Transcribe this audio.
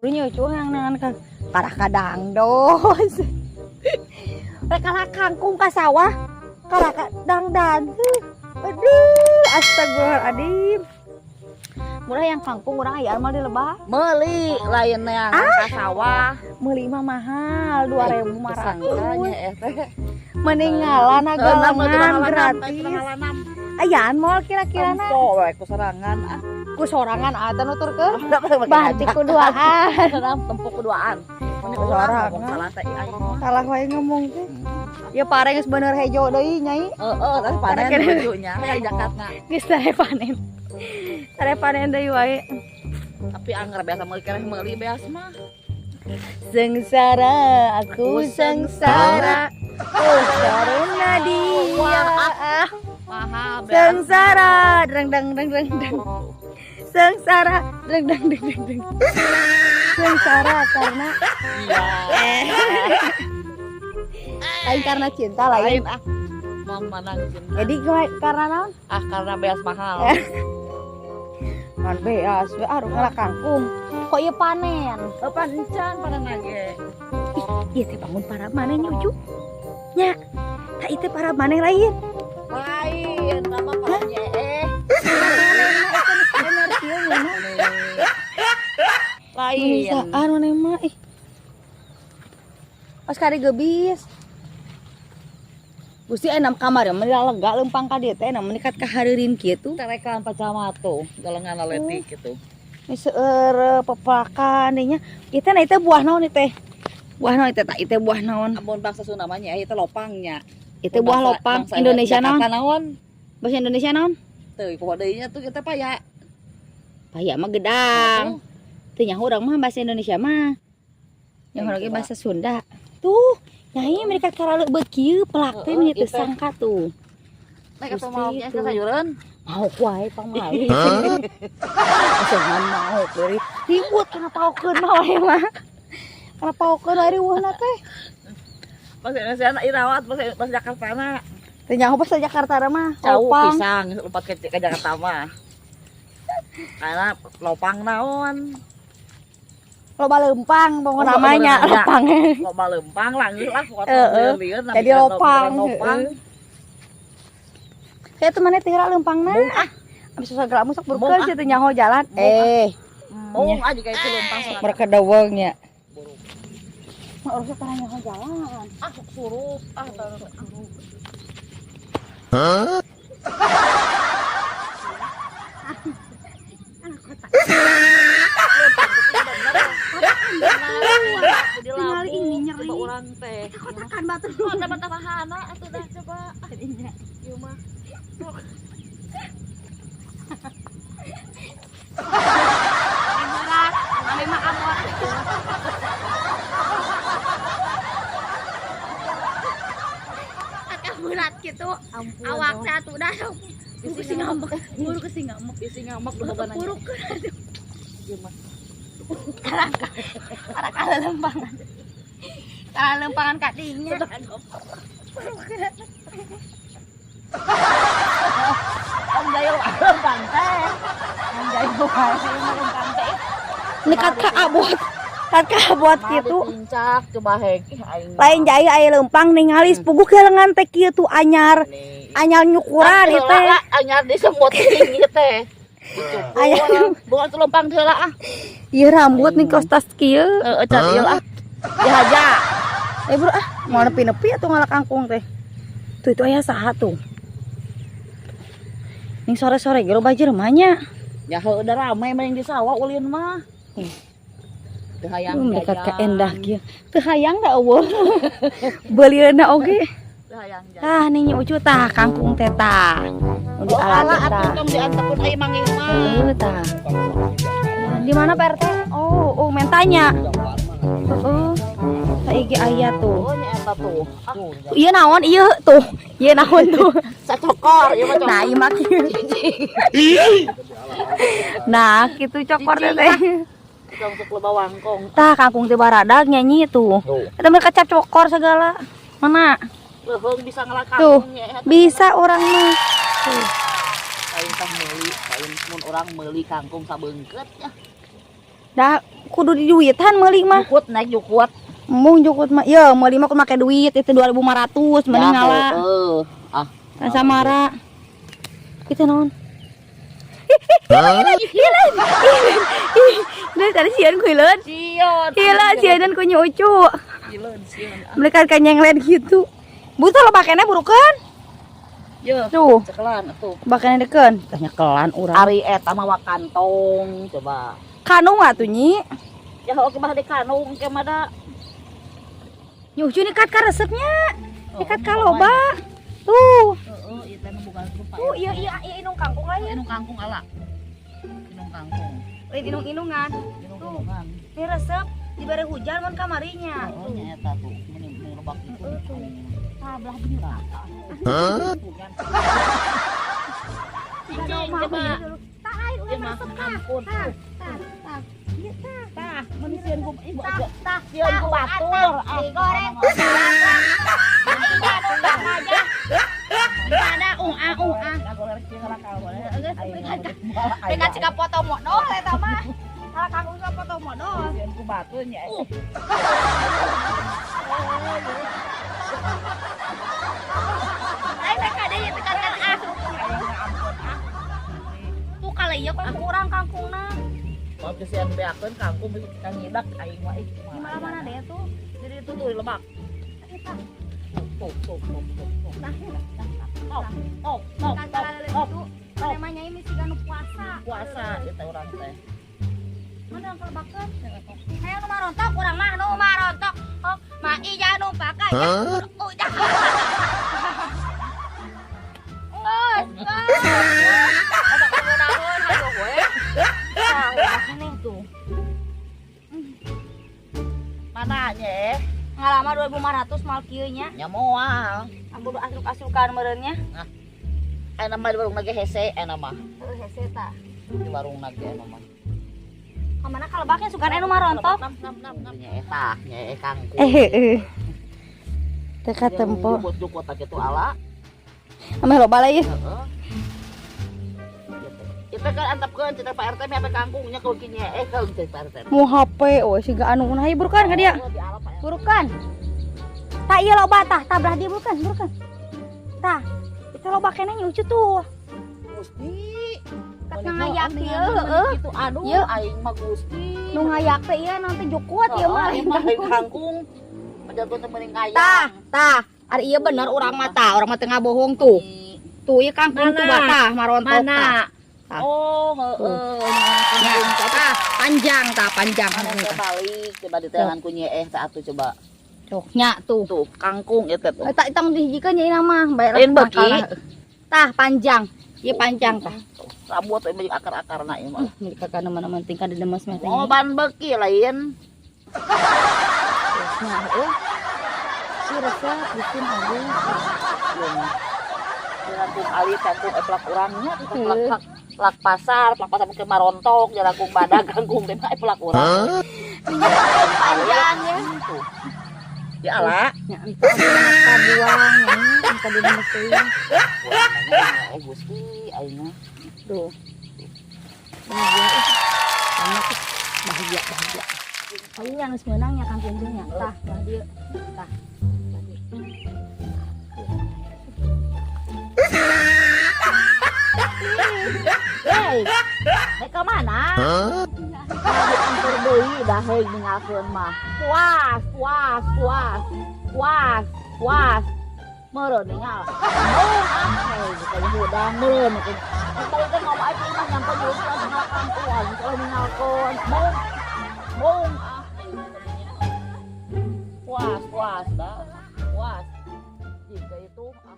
Nya cuy yang nangan ka kalah kadang dos. Rek kalah kangkung ka sawah, kalah kadang dan. Aduh, astagfirullahaladzim. Murah yang kangkung urang aya mah di lebak. Meuli lain yang ka sawah. Meuli mah mahal 2500. Sangkanya teh. Mending ngalah galengan gratis. Ayaan moal kira-kira na. Tempo we ku sorangan ah. Ku sorangan atuh nuturkeun. Batik ku duaan. Tempo ku duaan. Ku sorangan. Salah teh aing mah. Salah wae ngomong teh. Ya pare geus bener hejo deui nyai. Heeh, tapi panen bajunya kayak Jakarta. Geus tare panen. Tare panen deui wae. Tapi anggar biasa meuli keneh meuli beas mah. Sengsara aku sengsara. Oh, karena dia. Mahal beas. Sengsara, dreng deng deng deng deng. Sengsara, dreng deng deng deng deng. Sengsara karena Iya. lain karena cinta lain. Lain ah. Mau menang cinta. Jadi karena naon? Ah karena beas mahal. Kan beas, we aduh ngalah kangkung. Kok ieu panen? Oh, pancan panen lagi. Ieu teh bangun para maneh nya Ucu. Nya. Tah ieu teh para maneh lain. Lain nama paranya Lain. Bisaan maneh mah ih. Pas kari gebis. Gusti enam kamar meni lega lempang ka dieu teh enam menikat ka hareureun kieu tuh. Terekan pacama tuh, galengan laletik gitu. Ini seueur pepelakan nya. Ieu teh na ieu teh buah naon ieu teh? Buah naon ieu teh? Tah ieu teh buah naon? Amun bangsa Sunda mah nya ieu teh lopangnya. Ieu teh buah lopang Indonesia naon? Naon? Bahasa Indonesia naon? Teu poho deui nya tuh kita paya. Paya mah gedang. Teu nyaho urang mah bahasa Indonesia mah. Nyaho lagi bahasa Sunda. Tuh, nyai mereka karaleubet kieu pelak teh meni teu sangka tuh. Nek atuh mau nya sayuran. Mau wae pangmali. Jangan mau beri ribut kana paokeun mah wae mah. Kana paokeun ari riweuhna teh. Bahasa Indonesia na irawat bahasa Jakarta na. Teu nyaho bahasa Jakarta mah. Cau pisang lompat ke Jakarta mah. Karena lopang naon. Loba lempang pokoknya namanya lopang. Loba lempang lanjut lah pokoknya lieur jadi lopang. Lopang. Kayak temannya tira lempangna. Abis segala musak burkeun sih teu nyaho jalan. Mung ah jika itu lempang Mereka dawangnya. Mah urusnya tara nyaho jalan. Ah surup ah tara. Hah? Tinggal ini nyeri. Urang teh. Kotakan batu. Ada batahana atuh dah coba. Inya. Ieu mah. Murah, ame mah amor. Akah berat gitu. Awak teh atuh dah. Buru sih ngambek, buru sih ngambek, bisi ngambek loba nanya. Buruk. Ieu mah. Kalah lempangan. Kalah lempangan ka dinya. Om Jayo lempang teh. Om Jayo lempang teh. Nekat ka abot. Kat ka abot kitu. Pincak coba hek aing. Lain jaya aya lempang ningali puguh kelengan teh kieu tuh anyar. Anyar nyukuran ieu teh. Anyar disemut ieu teh. Anyar bukan tuh lempang teh lah ah. Ieu rambut nih kostas kieu. Heeh, can ieu lah. Dihaja. Bro ah, mau nepi-nepi atuh ngalak kangkung teh. Tuh itu aya saha tuh. Ning sore-sore ge loba jelema nya. Ya heuh udah rame mending di sawah ulin mah. Teu hayang Dekat ka endah kieu. Teu hayang da eueuh. Beulieuna oge. Teu hayang jajan. Tah nih Ucu tah kangkung teh tah. Nu di alat teh tah. Atuh tong diantepkeun ai manggih mah. Heuh tah. Di mana Pak RT? Oh, mentanya. Heeh. Tah igi aya tuh. Oh, nya eta tuh. Ieu naon ieu tuh. Ieu naon tuh. Sacokor ieu mah cokor. Nah, ieu mah kieu. Nah, kitu cokor teh teh. Langsung loba wangkong. Tah kangkung teh baradag nyanyi tuh. Eta mah kecap cokor segala. Mana? Leuheung bisa ngelak Tuh. kangkung nya eta. Bisa orang mah. Tuh. Lain tah meuli, lain mun urang meuli kangkung sabeungkeut nya. Dah kudu di duitan meuli mah. Jukut naik jukut. Embung jukut mah. Ye, meuli mah kudu make duit itu 2500 mending Ya, ngala. heeh. Ah, Kan samara. Itu naon? Hilang. Dari tadi sieun ku hileun. Sieun. Hileun sieun ku Nyi Ucu. Hileun sieun. Mereka kan nyenglet gitu. Butuh lo pakainya burukan. Ye, Tuh, cekelan atuh. bakanya deken. Tah nyekelan urang. Ari eta mah wa kantong coba. Kanung atuh Nyi. Ya oke mah di kanung ke mah da. Nyi Ucu nikat ka resepnya. Nikat ka loba. Tuh. Heeh, ieu teh nu bukan rupa. Tuh, iya iya iya inung kangkung lain. Inung kangkung ala. Inung kangkung. Lain inung-inungan. Inung Tuh. inungan. Ini resep dibere hujan mun kamarinya. Oh, nya eta tuh meni meni lobak itu. Heeh, tuh. Tah belah dieu. Hah? Cicing coba. Tah lain Ieu urang mah resep tah. ampun. Tah, tah, tah. Ieu tah. Tah, meni sieun ku ibu Tah, tah, sieun ku batur. Ah, Digoreng. Ada ah ah. Dengan cika foto modal eta mah. Salah kangkung ka foto modal. Sieun ku batur nya. Aing teh kade ieu tekan kan ah. Tuh kali ieu kok kurang kangkungna. Mau sieun beakeun kangkung geus kita ngidak aing mah ih. Di mana-mana deh tuh. Jadi itu tuh di lebak. Eta. Tuh, tuh, tuh, tuh, tuh. Tah, Tok, tok, tok, kan tok, kali tok. itu. Mana mah nyai misi kanu puasa. Puasa eta urang teh. Mana yang kelebakeun? Hayo nu marontok urang mah nu marontok. Oh, ma iya nu pakai. Oh, dah. Nges, nges. Eta kunaon hayo we. Tah, aneh tuh. Mana nya? Ngalama 2500 mal kieu nya. Nya moal. Aku asuk-asukan meureun nya. Ayeuna mah di warung nage hese ayeuna mah. Heuh hese tah. Di warung nage ayeuna mah. Ka mana kalebaknya sugan anu marontok? Nya eta, nya kangkung. Eh heeh. Teu katempo. Jukut-jukut kitu ala. Ameh loba lah ieu. Heeh. Itu kan antepkeun cerita Pak RT mi kangkungnya kau kinya keung cerita Pak RT. Mau HP oh siga anu nah ieu burukan ka dia. Oh, di ala Pak RT. Burukan. Tah ieu loba tah, tah belah dieu burukan, burukan. Tah, itu loba keneh Nyi Ucu tuh. Gusti. Kat ngayak ieu heeh. Itu aduh Ieu. aing mah Gusti. Nu ngayak teh ieu nanti jukut ieu mah Aing lain mah kangkung. kangkung. Padahal teh mending ngayang. Tah, tah. Ari ieu bener urang mah tah, urang mah teu ngabohong tuh. Tuh ieu kangkung tuh Mana? tah marontok tah. Mana? Tah. Oh, heeh. Ya, tah, panjang tah, panjang. Mana teh balik coba diteangan ku nyeeh teh atuh coba. Tuh, nya tuh. Tuh, kangkung ieu teh tuh. Eta itang dihijikeun nya mah, bayar Lain beuki. Tah, panjang. Ieu panjang tah. Rambut teh milik akar-akarna ieu mah. Milik kakak nama-nama tingkah di demes mah teh. Oh, ban beuki lain. Nya heueuh. Ieu resep bikin aja. Ieu mah. Kangkung alit, kangkung plak urangnya, plak plak plak pasar, plak pasar ke marontok, jalangkung badag, kangkung teh mah plak urang. Panjang ya. Tuh. Di ala. Nya entah buang nya, entah di demes teh. Eh Gusti, aing mah. Tuh. Ini buang ih. Banyak ih. Bahagia, bahagia. Oh iya geus meunang nya kangkung teh nya. Tah, tah dieu. Tah. Tah dieu. Hei, rek ka mana? Diantar deui dah heuy ninggalkeun mah. Puas, puas, puas. Puas, puas. Meureun ninggal. Oh, ah, heuy bukan hudang meureun. Tadi teh ngomong aing mah nyampe deui langsung ngalakon kalau ninggalkeun. Bung. Bung ah. Puas, puas dah. Puas. Jika itu ah.